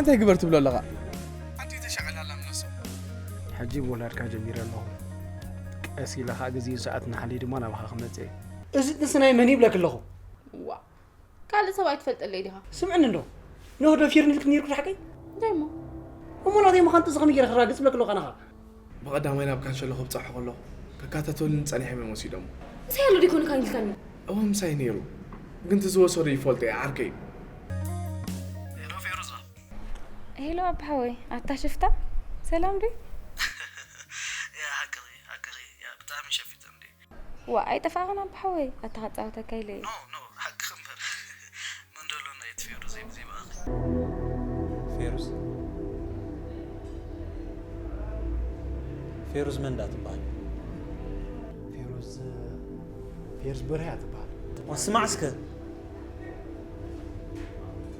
እንታይ ግበር ትብሎ ኣለኻ? ኣንተ ተሻቐል ኣላ ምነሶ። ሕጂ ብወላድካ ጀሚረ ኣለኹ። ቀስ ኢለ ኸኣ ግዜኡ ሰዓት እናሓለየ ድማ ናባኻ ክመጽእ እየ። እዚ ጥንሲ ናይ መን እዩ ብለኪ ኣለኹ? ዋ፣ ካልእ ሰብ ኣይትፈልጠለይ ዲኻ? ስምዕኒ እንዶ፣ ንሆ ዶ ፊርኒ ኢልክኒ ነይርኩ ሓቀይ? እንታይ እሞ? እሞ ናተይ ምዃን ጥንሲ ከመይ ገይረ ክራግጽ ብለኪ ኣለኹ ኣነ ኸኣ? ብቐዳማይ ናብ ካንሸሎ ክብጽሖ ከለኹ ክከታተሉኒ ጸኒሖም እዮም ወሲዶሞ። ምሳይ ኣሎ ዶ ይኮኑ ካን ኢልካኒ? እወ ምሳይ ነይሩ፣ ግን እቲ ዝወሰዶ ይፈልጦ እየ ዓርከይ። ሄሎ ፌሩዛ። ሄሎ ኣባ ሓወይ፣ ኣታ ሽፍታ ሰላም ድዩ? ያ ሓቅኺ፣ ሓቅኺ፣ ያ ብጣዕሚ ሸፊተ እንዴ። ዋ ኣይጠፋእኽን ኣባ ሓወይ፣ ኣታ ክጻወተካ ኢለ እየ። ኖ ኖ፣ ሓቅኺ እምበር። መን ደሎ ናይ እቲ ፌሩዝ ዘይብዚ በኣኺ። ፌሩዝ? ፌሩዝ መን እንዳ ትበሃል? ፌሩዝ፣ ፌሩዝ በርሀ እያ ትበሃል። ስማዕ እስከ፣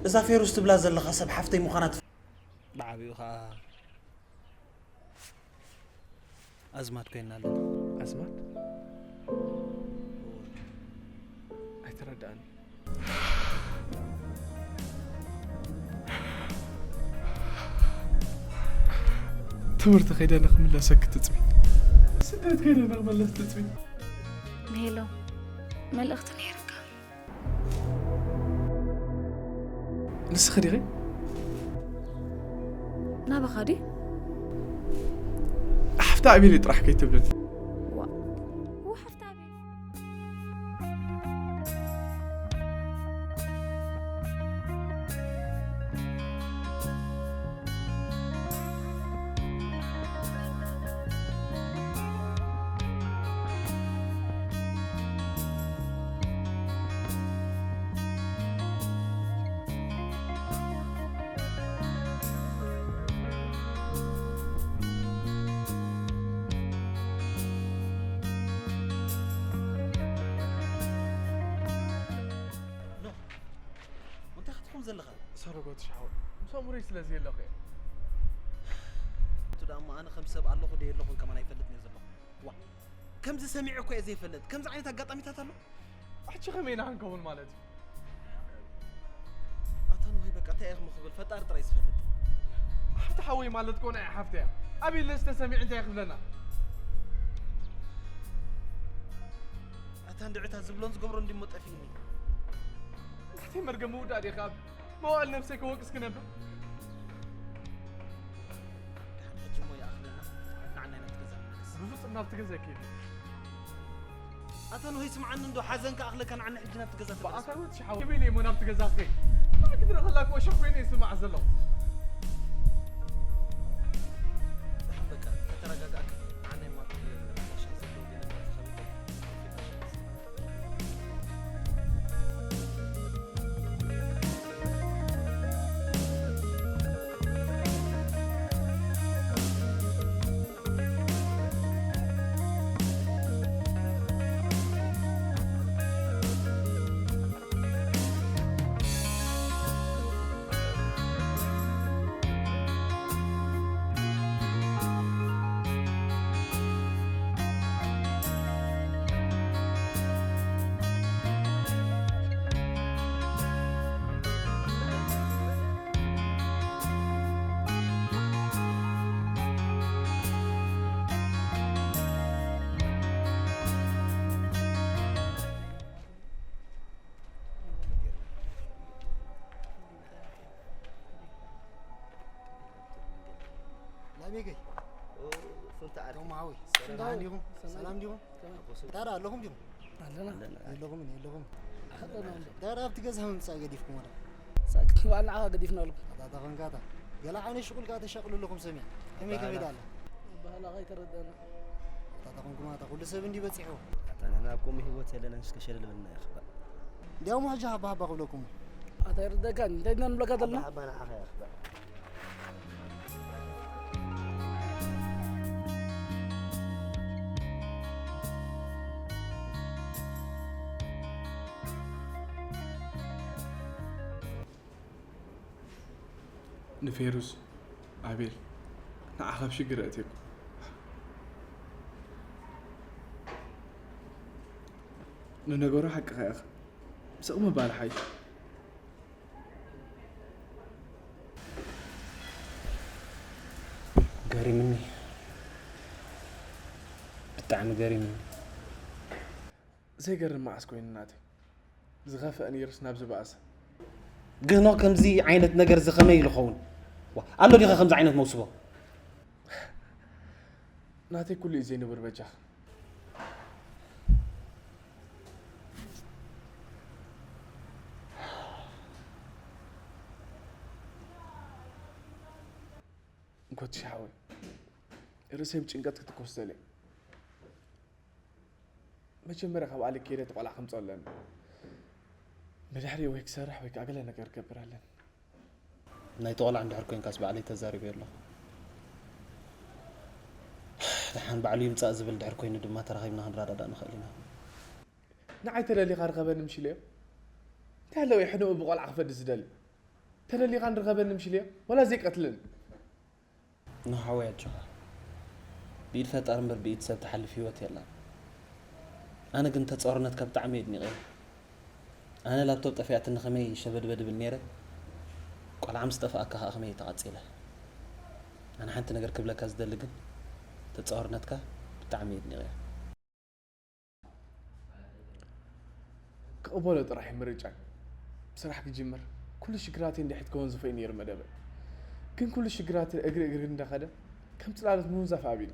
እዛ ፌሩዝ ትብላ ዘለኻ ሰብ ሓፍተይ ምዃና ትፍ-፣ ብዓቢኡ ኸኣ ኣዝማድ ኮይና ኣለና። ኣዝማድ? ኣይተረድኣኒ። ትምህርቲ ከይደ ንክምለሰ ክትጽቢ። ስደት ከይደ ንክመለስ ትጽቢ። ሄሎ፣ መልእኽቲ ነይርካ። ንስኺ ዲኺ? ናባኻ ድዩ? ሓፍታ ኣቤል ጥራሕ ከይትብልን። ዋ፣ ዋ፣ ሓፍታ ኣቤል። ኖ፣ እንታይ ክትኾን ዘለኻ? ሰረጎት ሻወር፣ ምስ ኣእምሮይ ስለ ዘየለኹ እየ። እቱ ደኣ እሞ ኣነ ከም ሰብ ኣለኹ ዶ የለኹን ከማን ኣይፈልጥን እየ ዘለኹ። ዋ፣ ከምዚ ሰሚዐ እኮ እየ ዘይፈልጥ። ከምዚ ዓይነት ኣጋጣሚታት ኣሎ? ሕጂ ከመይ ኢና ክንከውን ማለት እዩ? ኣታ ንሆይ በቃ እንታይ እየ ክሞ ክብል ፈጣሪ ጥራይ ዝፈልጥ። ሓፍቲ ሓወይ ማለት እኮ ናይ ሓፍቲ እያ። ኣበይ ኢለ ዝተሰሚዐ እንታይ ክብለና? ኣታ እንድዕታ ዝብሎን ዝገብሮን እንዲሞ ጠፊእኒ። ናተይ መርገም ምውዳእ ዲኻ ኣብ መዋእል ነብሰይ ክወቅስ ክነብር? ደሓን ሕጂ እሞ ይኣኽለና። ንዓና ኢና ትገዛ ንመለስ። ብፍጹም ናብቲ ገዛ ኣይከይድን። ኣታ ንሆይ ስምዓኒ እንዶ፣ ሓዘን ክኣኽለካ ንዓኒ ሕጂ ናብቲ ገዛ ተመለስ። ብኣታ ወዲ ሓወይ፣ ከመይ ኢለ እሞ ናብቲ ገዛ ክኸይድ? ኣነ ክትርኢ ከላ እኮ ሸኾይነ ይስማዕ ዘለኹ። ደሓን በቃ፣ ከተረጋጋእካ ንዓኒ እማ ኣብቲ ጋሻ ዘሎ ገለ መርዚ ከቢተ። ላሜገይ። ኦ፣ ፉንታ ዓርከይ። ቶም ሓወይ፣ ሰላም። ደህና ዲኹም? ሰላም። ሰላም ዲኹም? ሰላም። ኣቦ ስም። ዳራ ኣለኹም ዲኹም? ኣለና። ኣለና። የለኹምን፣ የለኹምን። ኣለና። ዳራ ኣብቲ ገዛ ምምጻእ ገዲፍኩም ወላ? ሳክት፣ ዋላ ንዓኻ ገዲፍና ኣለኹ። ኣታ፣ ኣታ፣ ኾንካ ኣታ። ገለ ዓይነት ሽቁል ከኣ ተሻቅሉ ኣለኹም ሰሚዐ። ከመይ፣ ከመይ ባህላ። ዳኣ ኣላ? ባህላ ከይተረደኣና። ኣታ፣ ኣታ፣ ኾንኩም ኣታ፣ ኩሉ ሰብ እንዲ በጺሕዎ። ኣታ፣ ንሕና ኣብ ከምኡ ህይወት የለናን፣ እስከ ሸለል በልና ኢኻ። እንዲያውም ሕጂ ሃባ ሃባ ክብለኩም። ኣታ፣ ኣይርደእካን፣ እንታይ ኢና ንብለካ ዘለና? ሃባ፣ ሃባ ንዓኻ ኢኻ። ንፌሩዝ፣ ኣቤል፣ ንዓኻ ኣብ ሽግር ኣእትየኩም። ንነገሩ ሓቅኻ ኢኻ። ስቕ ምባል ሓይሽ። ገሪምኒ፣ ብጣዕሚ ገሪምኒ። ዘይገርም መዓስ ኮይኑ ናተይ። ዝኸፍአ ነይሩስ ናብ ዝበኣሰ። ግኖ ከምዚ ዓይነት ነገር እዚ ከመይ ኢሉ ኸውን? ዋ፣ ኣሎ ዲኻ ከምዚ ዓይነት መውስቦ? ናተይ ኩሉ እዩ ዘይንቡር በጃኻ። ጎትሽ ሓወይ፣ ርእሰይ ብጭንቀት ክትኮስ ደልየ። መጀመርያ ካብ ኣሌክ ከይደ እቲ ቆልዓ ከምፅኦ ኣለኒ። ብድሕሪኡ ወይ ክሰርሕ ወይ ከዓ ገለ ነገር ክገብር ኣለኒ። ናይቲ ቆልዓ እንድሕር ኮይንካስ ባዕለይ ተዛሪበዮ ኣለኹ። ደሓን ባዕሉ ይምፃእ ዝብል ድሕር ኮይኑ ድማ ተራኺብና ክንረዳዳእ ንኽእል ኢና። ንዓይ ተደሊኻ ርኸበኒ ምሽ ኢለዮ። እንታይ ኣለዎ ሕንኡ ብቆልዓ ክፈዲ ዝደሊ? ተደሊኻ ንርኸበኒ ምሽ ኢለዮ፣ ወላ ዘይቀትልን። ኖ ሓወይ ኣጆኻ። ብኢድ ፈጣሪ እምበር ብኢድ ሰብ ትሓልፍ ህይወት የላን። ኣነ ግን ተፃዋርነትካ ብጣዕሚ የድኒቐዮ። ኣነ ላፕቶፕ ጠፊኣትኒ ከመይ ሸበድበድ እብል ነይረ። ቆልዓ ምስ ጠፍኣካ ከዓ ከመይ ተቓፂለ። ኣነ ሓንቲ ነገር ክብለካ ዝደሊ ግን ተፃዋርነትካ ብጣዕሚ የድኒቐዮ። ክቕበሎ ጥራሕ እዩ ምርጫይ። ስራሕ ክጅምር ኩሉ ሽግራተይ እንድሕት ክኸውን ዝኽእል ነይሩ መደበ። ግን ኩሉ ሽግራተይ እግሪ እግሪ እንዳኸደ ከም ጽላሎት ምውንዛፍ ኣቢሉ።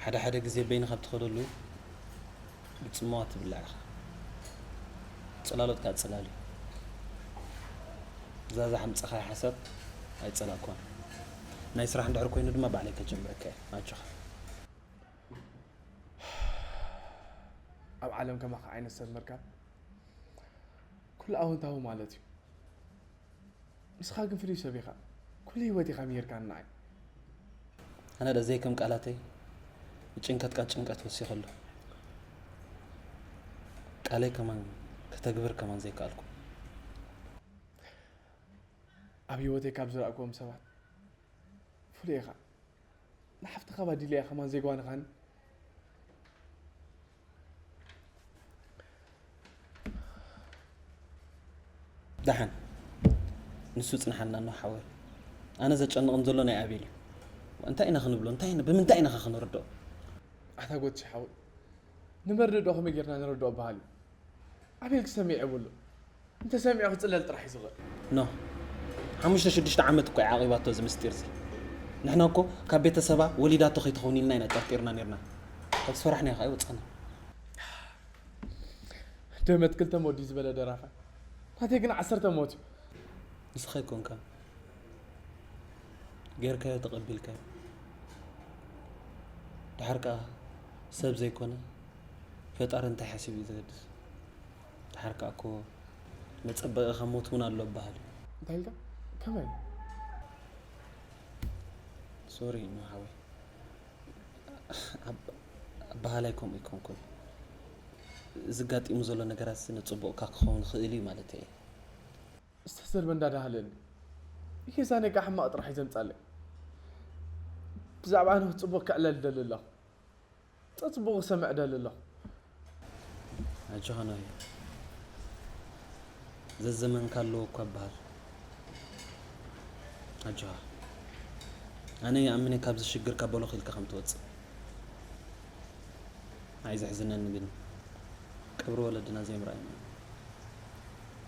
ሓደ ሓደ ግዜ በይንኻ ብትኸደሉ ብጽምዋ ትብላዕ ኢኻ። ጽላሎት ከዓ ጽላል እዩ። እዛ ዝሓምጻኻያ ሓሳብ ኣይጸላእኳን። ናይ ስራሕ እንድሕር ኮይኑ ድማ ባዕለይ ከጀምረካ እየ። ኣጆኻ። ኣብ ዓለም ከማኻ ዓይነት ሰብ ምርካብ ኩሉ ኣወንታዊ ማለት እዩ። ንስኻ ግን ፍሉይ ሰብ ኢኻ። ኩሉ ህይወት ኢኻ ምሂርካኒ ንዓይ። ኣነ ዶ ዘይከም ቃላተይ ንጭንቀትካ ጭንቀት ወሲኸሉ። ቃለይ ከማን ከተግብር ከማን ዘይከኣልኩ። ኣብ ህይወተይ ካብ ዝረኣክዎም ሰባት ፍሉይ ኢኻ። ንሓፍትኻ ባዲልያ ከማን ዘይጓንኻኒ። ደሓን ንሱ ጽንሓልና ኖ ሓወይ። ኣነ ዘጨንቕን ዘሎ ናይ ኣቤል እዩ። እንታይ ኢና ክንብሎ? እንታይ ኢና፣ ብምንታይ ኢና ኸ ክንርድኦ? ኣታ ጎትሽ ሓወይ፣ ንመርድእ ዶ ከመይ ጌርና ንረድኦ በሃል እዩ። ኣቤል ክሰሚዕ የብሉ። እንተሰሚዑ ክጽለል ጥራሕ እዩ ዝኽእል። ኖ ሓሙሽተ ሽዱሽተ ዓመት እኮ እዩ ዓቒባቶ እዚ ምስጢር እዚ። ንሕና እኮ ካብ ቤተሰባ ወሊዳቶ ከይትኸውን ኢልና ኢና ጠርጢርና ኔርና። ካብ ዝፈራሕናዮ ከዓ ኣይወጻና። ደመት ክልተ ሞት ድዩ ዝበለ ደራፋይ? ናተይ ግን ዓሰርተ ሞት እዩ። ንስኻ ኣይኮንካን ጌርካዮ ተቐቢልካዮ። ድሓር ከዓ ሰብ ዘይኮነ ፈጣሪ እንታይ ሓሲቡ እዩ ዘገድስ። ድሓር ከዓ እኮ መጸበቒ ካብ ሞት እውን ኣሎ ይበሃል እዩ። እንታይ ኢልካ? ከመይ? ሶሪ ኖ ሓወይ። ኣብ-፣ ኣበሃላይ ከምኡ ኣይኮንኩን። እዚ ጋጢሙ ዘሎ ነገራት ንጽቡቕካ ክኸውን ይኽእል እዩ ማለት እየ። ዝተዘርበ እንዳዳሃለኒ። ይገዛኒ ቃ ሕማቕ ጥራሕ እዩ ዘምጻለይ። ብዛዕባ ኣነ ጽቡቕ ክዕለል ደሊ ኣለኹ። ጽቡቕ ክሰምዕ ደሊ ኣለኹ። ኣጆኻ ኖሄ። ዘዘመንካ ኣለዎ እኳ ይበሃል። ኣጆኻ። ኣነ ይኣምን እየ ካብዚ ሽግር ካብ በሎኽ ኢልካ ከም ትወጽእ። ኣይ ዘሕዝነኒ ግን ቀብሪ ወለድና ዘይምርኣይና።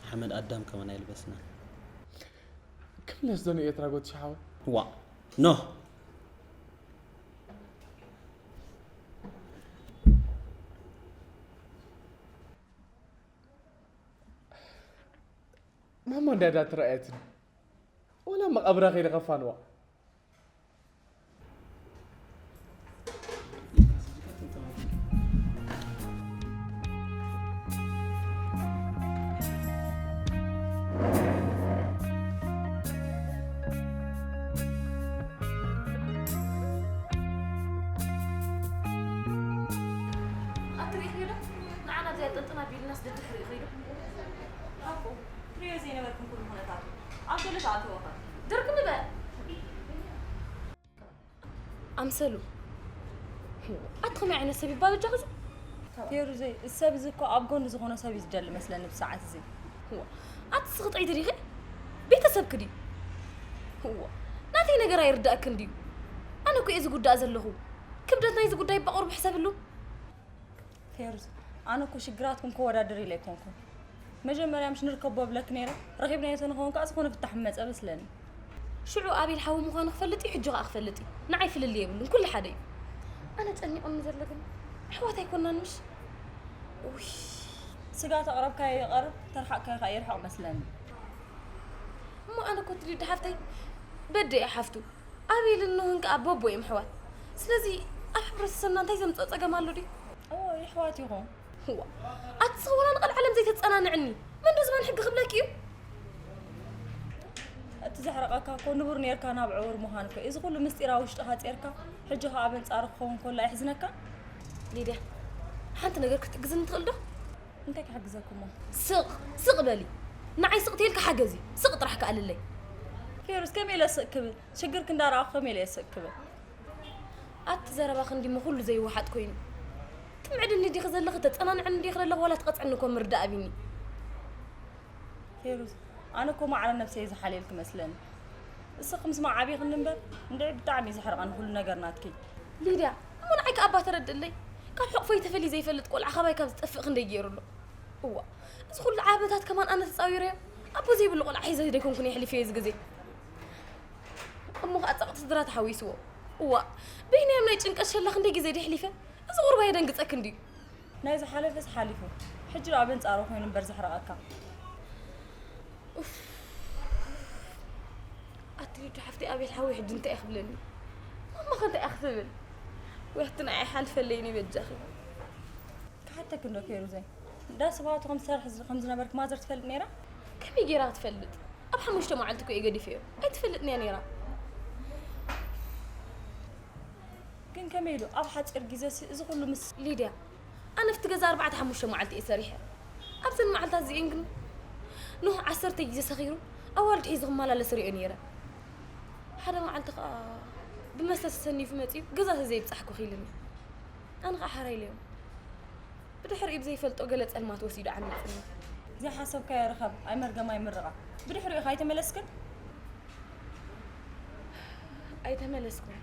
ሓመድ ኣዳም ከማን ኣይልበስና። ክምለስ ዶ ንኤርትራ ጎትሽ ሓወይ? ዋእ ኖህ። ማማ እንዳዳ ትረኣየትኒ። ወላ መቓብራ ከይደ ከፋንዋ። ኣትሪእዮ ዶ? ንዓና ኣብዚኣ ጠንጥና ቢልናስ ደድሕሪኡ ከይዱ። ሓቁ፣ ትሪእዮ ዘይነበርክን ኩሉ ኩነታቱ ኣብ ገለ ሸኣተወኸ። ድርግም በል። ኣምሰሉ። ኣቲ ከመይ ዓይነት ሰብ ይባል ኣጆኺ እዚ? ፌሩዘይ፣ እዚ ሰብ እዚ እኮ ኣብ ጎኒ ዝኾነ ሰብ እዩ ዝደሊ መስለኒ ብሰዓት እዚ። እዋ፣ ኣቲ ስኽጥ ኣይትሪኺ? ቤተሰብኪ ድዩ? እዋ፣ ናተይ ነገር ኣይርዳእክን ድዩ? እኮ እየ ዝጉዳእ ዘለኹ። ክብደት ናይዚ ጉዳይ ብቕርቡ ሕሰብሉ። ፌሩዝ፣ ኣነ እኮ ሽግራትኩም ከወዳድር ኢለ ኣይኮንኩን። መጀመርያ ምሽ ንርከቦ ብለክ ነይረ፣ ረኺብናዮ ተንኸውን ከዓ ዝኾነ ፍታሕ መጸ መስለኒ። ሽዑ ኣቤል ሓዊ ምዃኑ ክፈልጥ እዩ፣ ሕጂ ከዓ ክፈልጥ እዩ። ንዓይ ፍልልይ የብሉን፣ ኩሉ ሓደ እዩ። ኣነ ጨኒቑኒ ዘሎ ግን ኣሕዋት ኣይኮናን ምሽ? ውይ፣ ስጋ ተቕረብካዮ ይቐርብ፣ ተርሓቕካዮ ከዓ ይርሓቕ መስለኒ። እሞ ኣነ እኮ ትሪዲ ሓፍተይ በደ እየ ሓፍቱ። ኣቤልን ኖህን ከኣ ቦቦ እዮም ኣሕዋት። ስለዚ ኣብ ሕብረተሰብና እንታይ ዘምጽኦ ጸገም ኣሎ ድዩ? እዎ፣ የሕዋት ኢኹም። እዋ፣ ኣቲ ስኽ ወላ ንቐልዓለም ዘይተጸናንዕኒ። መን ዶ ዝባን ሕጊ ክብለኪ እዩ? እቲ ዘሕረቐካ እኮ ንቡር ኔርካ ናብ ዕውር ምዃን እኮ እዩ። እዚ ኩሉ ምስጢር ኣብ ውሽጥኻ ጼርካ፣ ሕጂ ኸኣ ኣብ ኣንጻሩ ክኸውን ከሎ ኣይሕዝነካ? ሊድያ፣ ሓንቲ ነገር ክትሕግዝኒ ትኽእል ዶ? እንታይ ክሕግዘኩሞ? ስቕ፣ ስቕ በሊ። ንዓይ ስቕ ተይልካ ሓገዚ። ስቕ ጥራሕ ከኣልለይ። ፌሩስ፣ ከመይ ኢለ ስቕ ክብል? ሽግርኪ እንዳረኣኹ ከመይ ኢለ ስቕ ክብል? ኣቲ ዘረባኺ እንዲሞ ኩሉ ዘይወሓጥ ኮይኑ። ትምዕድኒ ዲኺ ዘለኺ፣ ተጸናንዕኒ ዲኺ ዘለኺ፣ ዋላ ትቐጽዕኒ እኮ ምርዳእ ኣቢኒ። ፌሩዝ፣ ኣነ እኮ ማዕረ ነብሰይ ዝሓልየልኪ መስለኒ። እስኺ ምስ ዓቢኽኒ እምበር፣ እንድዒ ብጣዕሚ እዩ ዘሕርቐኒ ኩሉ ነገር ናትኪ። ሊድያ፣ እሞ ንዓይ ከኣ እባ ተረድእለይ። ካብ ሕቑፈይ ተፈልዩ ዘይፈልጥ ቆልዓ ካባይ ካብ ዝጠፍእ ክንደይ ገይሩ ኣሎ። እዋ፣ እዚ ኩሉ ዓመታት ከማን ኣነ ተጻዊረዮ። ኣቦ ዘይብሉ ቆልዓ ሒዘ ደይኮንኩን የሕሊፈዮ እዚ ግዜ። እሞ ከኣ ጸቕጢ ስድራ ተሓዊስዎ። እዋ፣ በይናዮም ናይ ጭንቀት ሸላ ክንደይ ግዜ ደይሕሊፈ። እዚ ቁርባ የደንግጸኪ እንድዩ። ናይ ዝሓለፈስ ሓሊፉ፣ ሕጂ ደኣ በንጻሩ ኮይኑ እምበር ዘሕርቐካ። ኡፍ። ኣቲ ሊዱ ሓፍተይ፣ ኣቤል ሓወይ ሕጂ እንታይ እዩ ክብለኒ? ማማ ከ እንታይ እያ ክትብል? ወይ ኣቲ ንዓይ ሓልፈለይኒ በጃኺ። ክሓተኪ እንዶ ፌሩዘይ፣ እንዳ ስብሃቱ ከም ትሰርሒ ከም ዝነበርኪ ማዘር ትፈልጥ ነይራ? ከመይ ገይራ ክትፈልጥ? ኣብ ሓሙሽተ መዓልቲ እኮ እየ ገዲፈዮ። ኣይትፈልጥን እያ ነይራ። ግን ከመይ ኢሉ ኣብ ሓጺር ግዜሲ እዚ ኩሉ ምስ ሊድያ፣ ኣነ ኣብቲ ገዛ ኣርባዕተ ሓሙሽተ መዓልቲ እየ ሰሪሐ። ኣብዘን መዓልታት እዚኤን ግን ኖህ ዓሰርተ ግዜ ሰኺሩ ኣዋልድ ሒዙ ክመላለስ ሪኦ ነይረ። ሓደ መዓልቲ ከኣ ብመስተ ተሰኒፉ መጺኡ ገዛ ተዘይብጻሕኩ ኢሉኒ። ኣነ ከኣ ሓራ ኢለዮ። ብድሕሪኡ ብዘይፈልጦ ገለ ጸልማት ወሲዱ ዓሚጽኒ። ዘይሓሰብካዮ ርኸብ፣ ኣይመርገም ኣይምርቓ። ብድሕሪኡ ከ ኣይተመለስክን? ኣይተመለስኩን።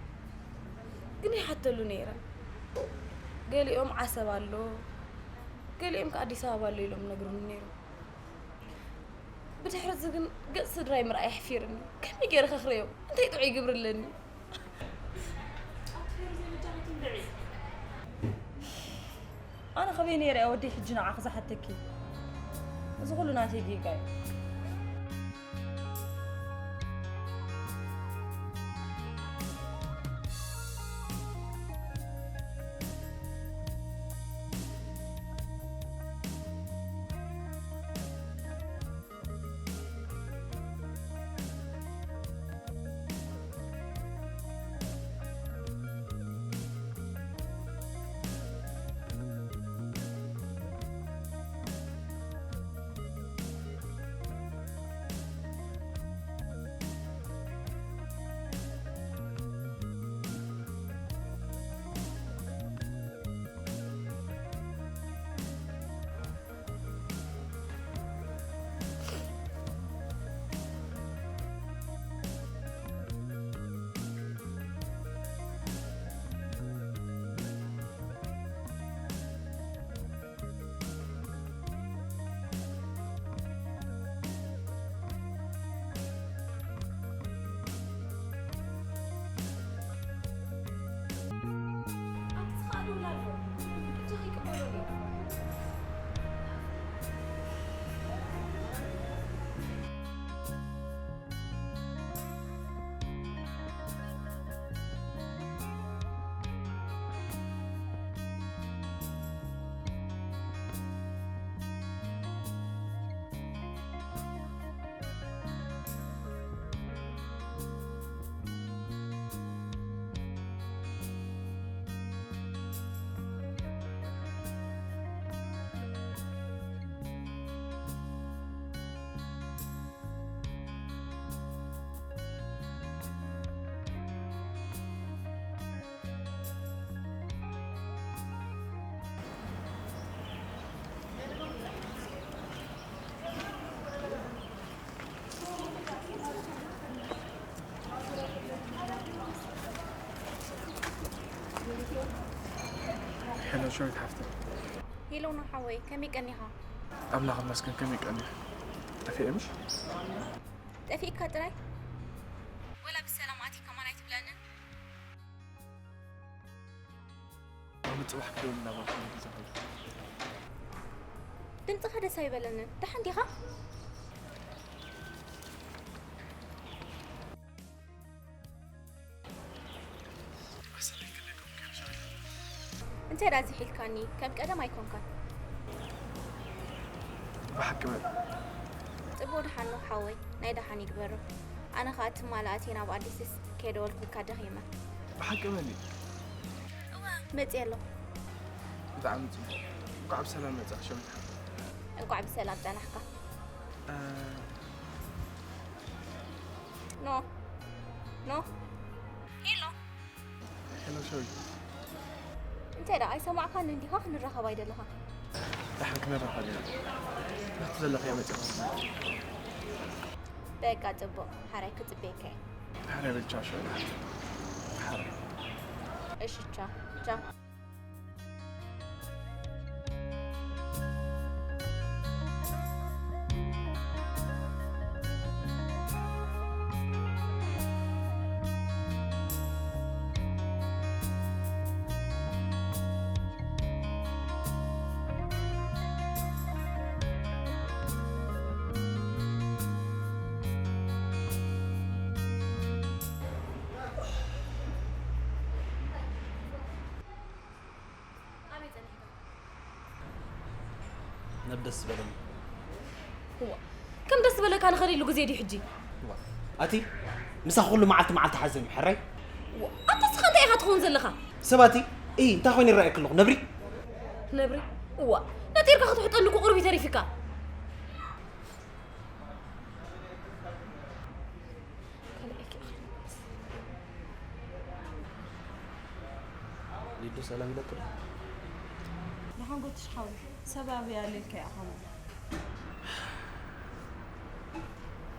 ግን ይሓተሉ ነይረ። ገሊኦም ዓሰብ ኣሎ፣ ገሊኦም ከኣ ኣዲስ ኣበባ ኣሎ ኢሎም ነግሩኒ ነይሮም። ብድሕሪ እዚ ግን ገጽ ስድራይ ምርኣይ ኣሕፊርኒ። ከመይ ገይረ ከኽርዮም? እንታይ ጥዑይ ግብሪ ኣለኒ? ኣነ ከበይ ነይረ እየ ወደይ ሕጂ ንዓኺ ዝሓተኪ? እዚ ኩሉ ናተይ ጌጋ እዩ። ሸዊት ሓፍተይ። ሄሎ፣ ኖህ ሓወይ፣ ከመይ ቀኒኻ? ኣምላኽ ይመስገን፣ ከመይ ቀኒኻ? ጠፊኤ ምሽ? ጠፊእካ ጥራይ? ወላ ብሰላም ኣቲካ ማን ኣይትብለንን? ሎሚ ጽባሕ ክደውል እናበልኩ ነጊ ተኾይኑ። ድምጽኻ ደስ ኣይበለንን። ደሓን ዲኻ? እንታይ ደኣ ዝሒልካኒ? ከም ቀደም ኣይኮንካን። ብሓቂ በል። ጽቡቕ ደሓን ኖህ ሓወይ፣ ናይ ደሓን ይግበሮ። ኣነ ኸኣ ትማሊ ኣትየ ናብ ኣዲስስ ከይደወልኩልካ ደኺመ። ብሓቂ በሊ። እወ፣ መጽየ ኣለኹ። ብጣዕሚ ጽቡቕ። እንኳዕ ብሰላም መጻእኪ ሸዊት ሓፍተይ። እንኳዕ ብሰላም ጸናሕካ። እ፣ ኖ፣ ኖ። ሄሎ። ሄሎ ሸዊት። እንታይ ደኣ ኣይሰማዕካንን ዲኻ? ክንራኸብ ኣይደለኻን? ደሓን ክንራኸብ ኢና። ናብቲ ዘለኻዮ መጺኻ። በቃ ጽቡቕ፣ ሓራይ ክጽበየካ እየ። ሓራይ በል ቻው ሸዊት። ሓራይ። እሺ ቻው፣ ቻው። ኣበይ ጸኒሕካ? ናብ ደስ ዝበለኒ። እዋ፣ ከም ደስ ዝበለካ ንኸደሉ ግዜ ድዩ ሕጂ? እዋ፣ ኣቲ ምሳኺ ኩሉ መዓልቲ መዓልቲ ሓዘን እዩ፣ ሕራይ? እዋ፣ ኣታ እስኻ እንታይ ኢኻ ትኸውን ዘለኻ? ሰብ ኣቲ፣ እይ፣ እንታይ ኮይኑ ይረኣየኪ ኣለኹ? ነብሪ? ነብሪ? እዋ፣ ነጢርካ ክትውሕጠኒ እኮ ቁሩብ እዩ ተሪፊካ። ካልኣይኪ ኣኽሊ። ሊዱ ሰላም ኢለኪ ዶ? ደሓን ጎትሽ ሓወይ፣ ሰብ ኣበይ ኣለልካ ኢኻ ማለት?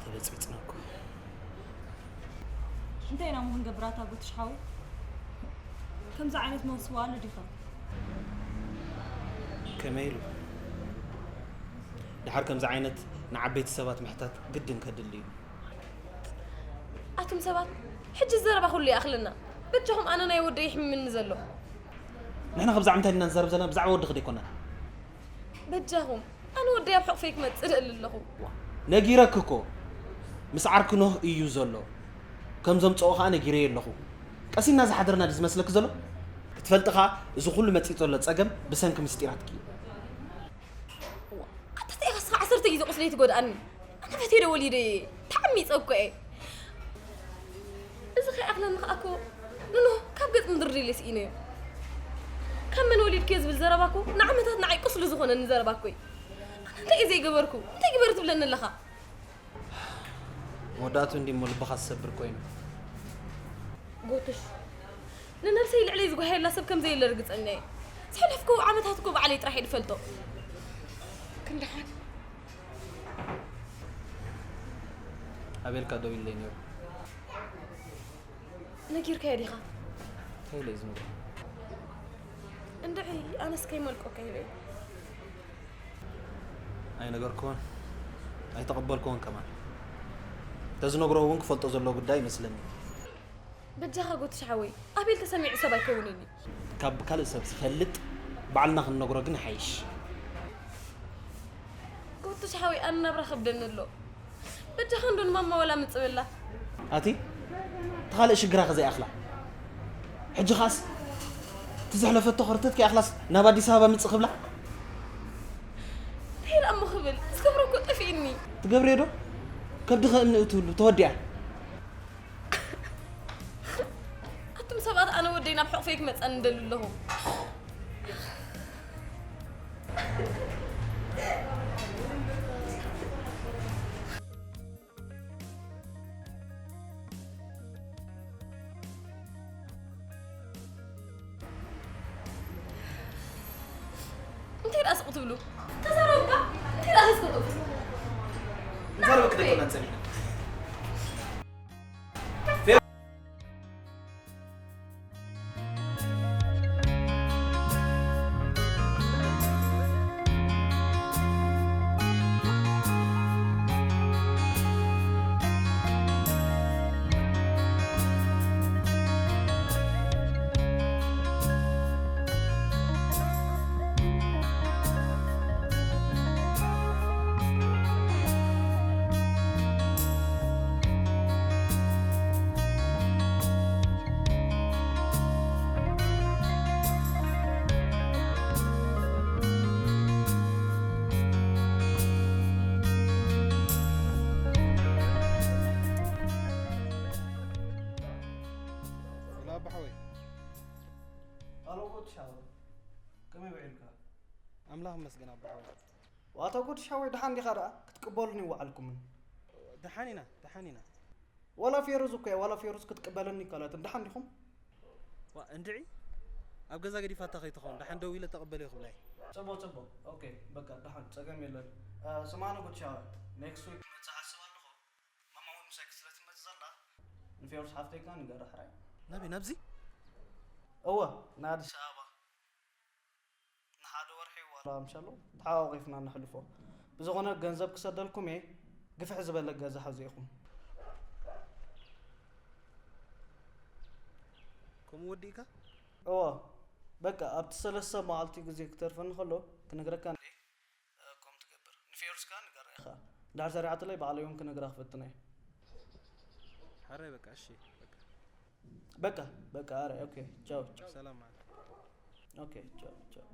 ተበጽቢጽና እኮ። እንታይ ኢና እሞ ክንገብር ኣታ ጎትሽ ሓወይ? ከምዚ ዓይነት መውስቦ ኣሎ ዲኻ? ከመይ ኢሉ? ደሓር ከምዚ ዓይነት ንዓበይቲ ሰባት ምሕታት ግድን ከድሊ እዩ። ኣቱም ሰባት፣ ሕጂ ዘረባ ኩሉ ይኣኽለና። በጃኹም ኣነ ናይ ወደይ ይሕምምኒ ዘሎ። ንሕና ብዛዕባ እንታይ ኢና ንዛረብ ዘለና? ብዛዕባ ወድኺ ዶ ኣይኮነን? በጃኹም፣ ኣነ ወደይ ኣብ ሕቑፈይ ክመጽእ እደሊ ኣለኹ። ነጊረኪ እኮ፣ ምስ ዓርኪ ኖህ እዩ ዘሎ። ከም ዘምጽኦ ኸኣ ነጊረዮ ኣለኹ። ቀሲና ዝሓደርና ድዩ ዝመስለኪ ዘሎ? ክትፈልጢ ኸኣ፣ እዚ ኩሉ መጺኡ ዘሎ ጸገም ብሰንኪ ምስጢራትኪ እዩ። እዋ፣ ኣታ እንታይ ኢኻ እስኻ ዓሰርተ ግዜ ቁስለይ ትጎድኣኒ? ኣነ ፈትየ ዶ ወሊደ እየ? ተዓሚጸ እኮ እየ። እዚ ከይኣኽለኒ ከኣ እኮ ንኖህ ካብ ገጽ ምድሪ ኢለ ስኢነዮ። ካብ መን ወሊድክዮ ዝብል ዘረባ እኮ ንዓመታት ንዓይ ቁስሊ ዝኾነኒ ዘረባ እኮ እዩ። ኣነ እንታይ እየ ዘይገበርኩ? እንታይ ግበሪ ትብለኒ ኣለኻ? መወዳእቱ እንዲ እሞ ልብኻ ዝሰብር ኮይኑ። ጎትሽ፣ ንነብሰይ ልዕለይ ዝጓሃየላ ሰብ ከም ዘየለ ርግጸኛ እየ። ዘሕለፍክዎ ዓመታት እኮ ባዕለይ ጥራሕ እየ ዝፈልጦ። ክንደሓን ኣቤልካ ደው ኢለይ ነይሩ። ነጊርካዮ ዲኻ? እንታይ ኢለ እዩ ዝነግሮ? እንድዒ ኣነስ ከይመልቆካ ኢለ እየ። ኣይነገርክዎን፣ ኣይተቐበልክዎን ከማን። እንተዝነግሮ እውን ክፈልጦ ዘለዎ ጉዳይ ይመስለኒ። በጃኻ ጎትሽ ሓወይ፣ ኣቤል ተሰሚዑ ሰብ ኣይከውንን እዩ። ካብ ካልእ ሰብ ዝፈልጥ ባዕልና ክንነግሮ ግን ይሓይሽ። ጎትሽ ሓወይ፣ ኣነ ናብራ ከብደኒ ኣሎ። በጃኻ እንዶ ንማማ ወላ ምጽእ በላ። ኣቲ፣ እቲ ካልእ ሽግራ ከ ዘይኣኽላ? ሕጂ ኸኣስ፣ እቲ ዘሕለፈቶ ከርተት ከይኣኽላስ ናብ ኣዲስ ኣበባ ምጽእ ክብላ? እንታይ ደኣ እሞ ክብል? ዝገብሮ እኮ ጠፊእኒ። ትገብርዮ ዶ? ከብዲ ከእምኒ እትብሉ፣ ተወዲኣ። ኣቱም ሰባት፣ ኣነ ወደይ ናብ ሕቑፈይ ክመጸኒ እደሊ ኣለኹ። እንታይ ደኣ ስቕ ትብሉ? ተዛረቡ እባ። እንታይ ደኣ ስቕ ትብሉ? ተዛረቡ ክደግመን ጸኒሐ። ፌር- ኣምላኽ ይመስገን ኣቦ ሓወይ። ዋታ ጉድ ሻወይ፣ ደሓን ዲኻ ደኣ? ክትቅበሉኒ ይወዓልኩምን። ደሓን ኢና፣ ደሓን ኢና። ዋላ ፌሩዝ እኮ እያ፣ ዋላ ፌሩዝ ክትቅበለኒ ይከላትን። ደሓን ዲኹም? ዋ እንድዒ፣ ኣብ ገዛ ገዲፋታ ከይትኸውን፣ ደሓን ደው ኢለ ተቐበልዮ ክብላ እየ። ጽቡቕ፣ ጽቡቕ። ኦኬ፣ በቃ ደሓን፣ ጸገም የለን። እ፣ ስማኒ ጉድ ሻወይ፣ ኔክስት ዊክ ክመጽእ ሓስብ ኣለኹ። ማማ እውን ምሳይ ስለ ትመጽእ ዘላ፣ ንፌሩዝ ሓፍተይ ከኣ ንገራ ሕራይ። ናበይ፣ ናብዚ? እወ፣ ንኣዲስ ኣበባ። ንሓደ ወርሒ ዋላ ምሻሎ ተሓቋቒፍና ነሕልፎ። ብዝኾነ ገንዘብ ክሰደልኩም እየ፣ ግፍሕ ዝበለ ገዛ ሓዙ ኢኹም። ከምኡ ወዲእካ? እወ፣ በቃ ኣብቲ ሰለስተ መዓልቲ ግዜ ክተርፈኒ ከሎ ክነግረካ እንዴ? እ፣ ከም ትገብር ንፌሩዝ ከኣ ንገራ ኢኻ። እንድሕር ሰሪዓትለይ ባዕለይ እውን ክነግራ ክፍትን እየ። ሓራይ በቃ እሺ በቃ በቃ በቃ ኣረ ኦኬ ቻው ቻው ሰላም ማለት ኦኬ ቻው ቻው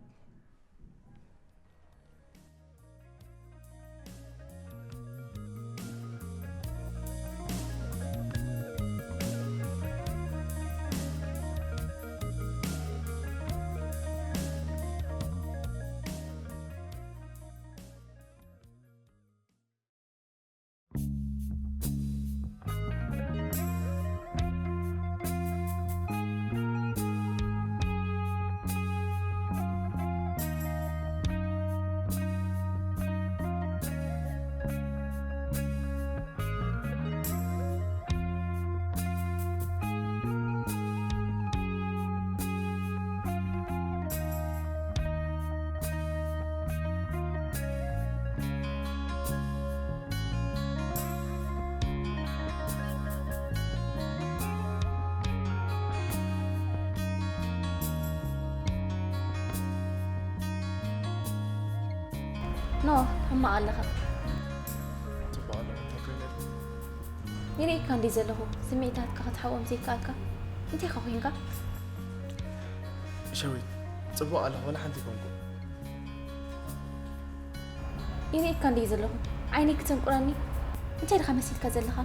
ኖህ፣ ሕማቕ ኣለኻ። ጽቡቕ ኣለኹ፣ እንታይ ኮይነ? ይርእየካ እንድየ ዘለኹ፣ ስምዒታትካ ክትሓብኦም ዘይከኣልካ። እንታይ ኢኻ ኮይንካ? ሸዊት፣ ጽቡቕ ኣለኹ፣ ዋላ ሓንቲ ኣይኮንኩ። ይርእየካ እንድየ ዘለኹ፣ ዓይነይ ክተንቁረኒ። እንታይ ኢኻ መሲልካ ዘለኻ?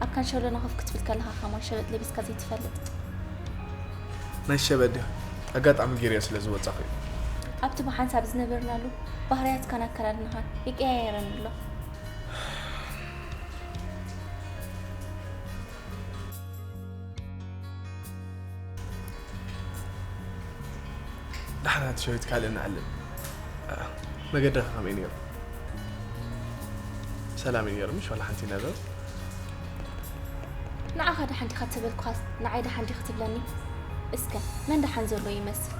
ኣብ ካንሸሎና ኮፍ ክትብል ከለኻ ከማን ሸበጥ ለቢስካ ዘይትፈልጥ። ናይ ሸበጥ ድያ? ኣጋጣሚ ገይረዮ ስለ ዝወጻኹ እዩ። ኣብቲ ብሓንሳብ ዝነበርናሉ ባህርያትካን ኣከዳድናኻን ይቀያየረኒ ኣሎ። ደሓናት ሸዊት ካልእ ንዓልም። መገድኻ ከመይ ነይሩ? ሰላም እዩ ነይሩ ምሽ ዋላ ሓንቲ ነገር? ንዓኻ ደሓን ዲኻ ተበልኩኻስ ንዓይ ደሓን ዲኺ ትብለኒ? እስከ መን ደሓን ዘሎ ይመስል?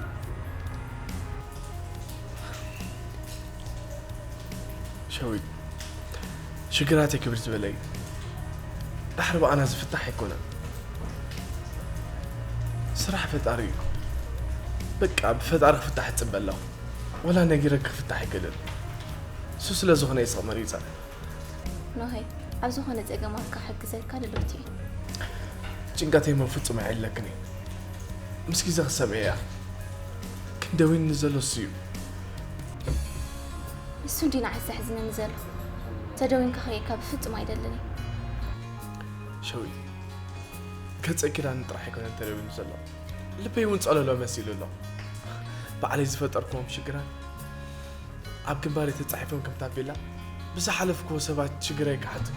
ሸዊት ሽግራተይ ክብር ዝበለ እዩ። ዳሕሪ ብኣና ዝፍታሕ ኣይኮነን። ስራሕ ፈጣሪ እዩ። በቃ ብፈጣሪ ክፍታሕ እጽበ ኣለኹ። ወላ ነጊረኪ ክፍታሕ ኣይክእልን። እሱ ስለ ዝኾነ እዩ ስቕ መሪጸ። ኖሄ፣ ኣብ ዝኾነ ጸገማትካ ክሕግዘካ ድልውቲ እየ። ጭንቀተይ መን ፍጹም ኣይዕለክን እዩ። ምስ ግዜ ክሰምዕ እያ። ግን ደዊንኒ ዘሎ እሱ እዩ። ንሱ እንዲ ንዓይ ዘሕዝነኒ ዘሎ። ተደዊንካ ክርእየካ ብፍጹም ኣይደልን እየ። ሸዊት፣ ገጸ ኪዳን ጥራሕ ኣይኮነን ተደዊኑ ዘሎ። ልበይ እውን ጸለሎ መሲሉ ኣሎ። ባዕለይ ዝፈጠርክዎም ሽግራት ኣብ ግንባረይ ተጻሒፎም ከም ታፔላ ብዝሓለፍክዎ ሰባት ሽግረይ ክሓቱ።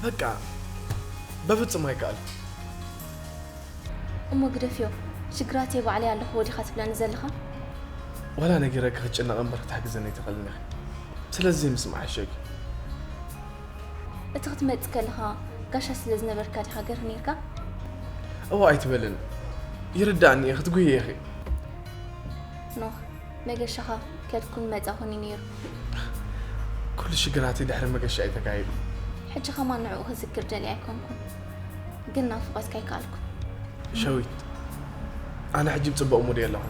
በቃ በፍጹም ኣይከኣልኩ። እሞ ግደፍዮ፣ ሽግራተይ ባዕለይ ኣለኹዎ ዲኻ ትብለኒ ዘለኻ? ዋላ ነጊረኪ ክትጭነቕ እምበር ክትሕግዘኒ ኣይትኽእልን ኢኺ። ስለዚ ዘይምስማዕ ይሕሸኪ። እቲ ክትመጽእ ከለኻ ጋሻ ስለ ዝነበርካ ዲኻ ገርህ ነይርካ? እወ ኣይትበልን። ይርዳእኒ እየ፣ ክትጉህየ ኢኺ። ኖህ፣ መገሻኻ ከድኩን መጻኹን እዩ ነይሩ። ኩሉ ሽግራተይ ድሕሪ መገሻ እዩ ተካይዱ። ሕጂ ከማን ንዕኡ ክዝክር ደልየ ኣይኮንኩን፣ ግን ናፍቖትካ ኣይከኣልኩን። ሸዊት፣ ኣነ ሕጂ ብጽቡቕ ሙድ እየ ኣለኹ።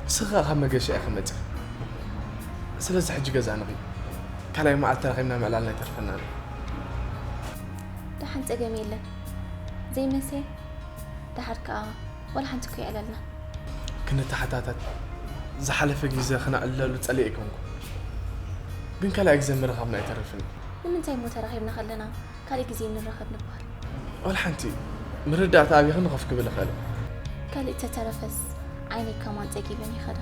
ንስኺ ከኣ ካብ መገሻ ኢኺ መጺኺ። ስለዚ ሕጂ ገዛ ንኺድ። ካልኣይ መዓልቲ ተራኺብና ምዕላልና ኣይተርፈናን። ደሓን ጸገም የለን። ዘይመሰየ ደሓር ከኣ ዋላ ሓንቲ እኮ የዕለልና። ክንተሓታተት ዝሓለፈ ግዜ ክነዕልለሉ ጸሊኤ ኣይኮንኩ። ግን ካልኣይ ግዜ ምርኻብና ኣይተርፍን። ንምንታይ እሞ ተራኺብና ከለና ካልእ ግዜ ንራኸብ ንበሃል? ዋላ ሓንቲ ምርዳእታ ኣቢኺ ንኸፍ ክብል እኽእል። ካልእ ተተረፈስ ዓይነይ ከማን ጸጊበን ይኸዳ።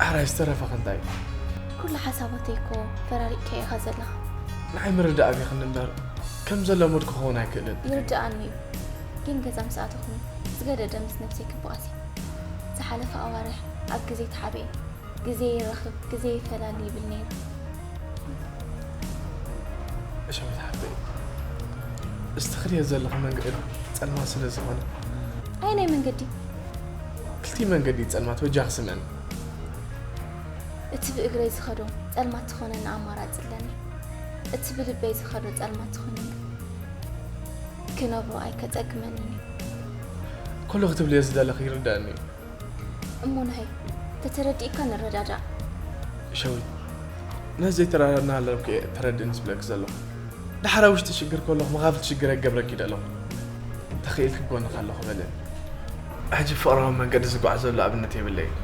ኣሕራይ ዝተረፈ ክንታይ? ኩሉ ሓሳባተይ እኮ ፈራሪቕካ ኢኻ ዘለኻ። ንዓይ ምርዳእ ኣቢኽኒ እምበር ከም ዘለሙድ ክኸውን ኣይክእልን። ይርድኣኒ እዩ፣ ግን ገዛ ምስ ኣተኹኒ ዝገደደ ምስ ነብሰይ ክበኣስ እየ። ዝሓለፈ ኣዋርሕ ኣብ ግዜ ተሓቢኤ ግዜ ይረኽብ ግዜ ይፈላሊ ይብል ነይሩ። እሸዊት ሓፍተይ፣ እዚ ትኽድዮ ዘለኺ መንገዲ ጸልማት ስለ ዝኾነ ኣየናይ መንገዲ? ክልቲ መንገዲ ጸልማት በጃኺ ስምዕኒ። እቲ ብእግረይ ዝኸዶ ጸልማት ዝኾነኒ ኣማራጺ ኣለኒ። እቲ ብልበይ ዝኸዶ ጸልማት ዝኾነኒ ክነብሮ ኣይከጸግመንን እዩ። ኩሉ ክትብልዮ ዝደለኺ ይርዳእኒ እዩ። እሞ ንሀይ ተተረዲእካ ንረዳዳእ። ሸዊት፣ ነዚ ዘይተራዳድና ኣለኩ እየ ተረድእኒ ዝብለኪ ዘለኹ። ድሓር ኣብ ውሽጢ ሽግር ከለኹ መኻፍል ሽግር ኣይገብረኪ ዶ ኣለኹ? ተኽኢልኪ ጎንኺ ኣለኹ በለኒ። ሕጂ ፍቕራዊ መንገዲ ዝጓዓዘሉ ኣብነት የብለይን።